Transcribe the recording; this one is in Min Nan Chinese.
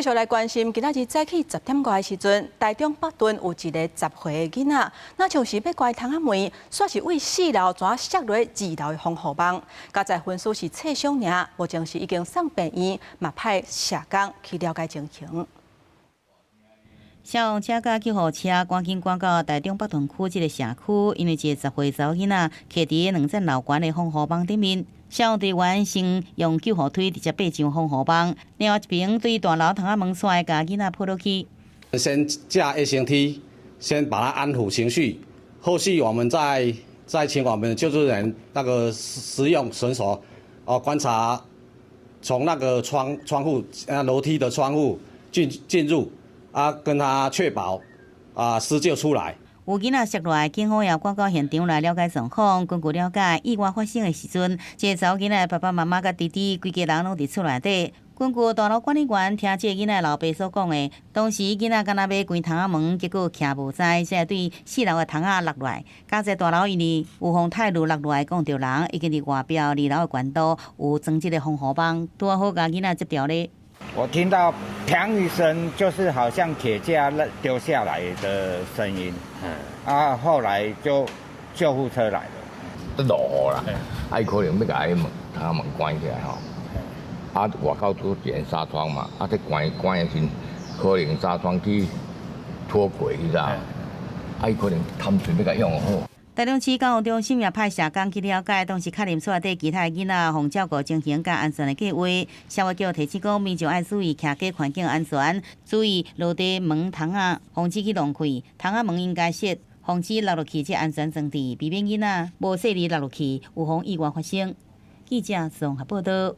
繼續來關心，今仔日早起10點外的時陣，台中北屯有一个10歲的囡仔，若像是欲關窗仔門，煞是對四樓怎摔落二樓的防護網。佳哉分數是擦傷爾，目前是已經送病院，嘛派社工去了解情形。消防車佮救護車趕緊趕到台中北屯區這个社區，因為一个10歲查某囡仔徛佇兩層樓懸的防護網頂面，消防隊員先用救護梯直接爬上防護網，另外一邊對大樓窗仔門掣共囡仔抱落去。先架衛生梯，先把他安撫情緒，後續我們再請我們救助人員那個使用繩索哦，觀察從那個窗戶啊樓梯的窗戶進入。啊，跟他確保啊施救出來。有囡仔摔落來，警方也趕到現場來了解狀況。根據了解，意外發生的時陣，這個查某囡仔的爸爸媽媽佮弟弟規家人攏佇厝內底。根據大樓管理員聽這個囡仔老爸所講的，當時囡仔敢若欲關窗仔門，結果徛無知，才對四樓的窗仔落來。佳哉大樓因為有予鐵路落來摃著人，已經佇外壁二樓的懸度有裝這个防護網，拄好共囡仔接著咧。我聽到砰一聲，就是好像鐵架丟下來的聲音。啊，後來就救護車來了。咧落雨啦，啊，伊可能欲共彼門窗門關起來吼。啊，外口拄一個紗窗嘛，啊，這關關的時，可能紗窗去脫軌，你知影？啊，伊可能貪喙欲共用好。台中市教育中心也派社工去了解，當時確認厝內底其他的囡仔，予照顧情形佮安全的計劃。社會局提醒講，民眾愛注意徛家環境安全，注意落地門窗仔，防止去弄開，窗仔門應該設，防止落落去這安全裝置，避免囡仔無細膩落落去，有予意外發生。記者綜合報道。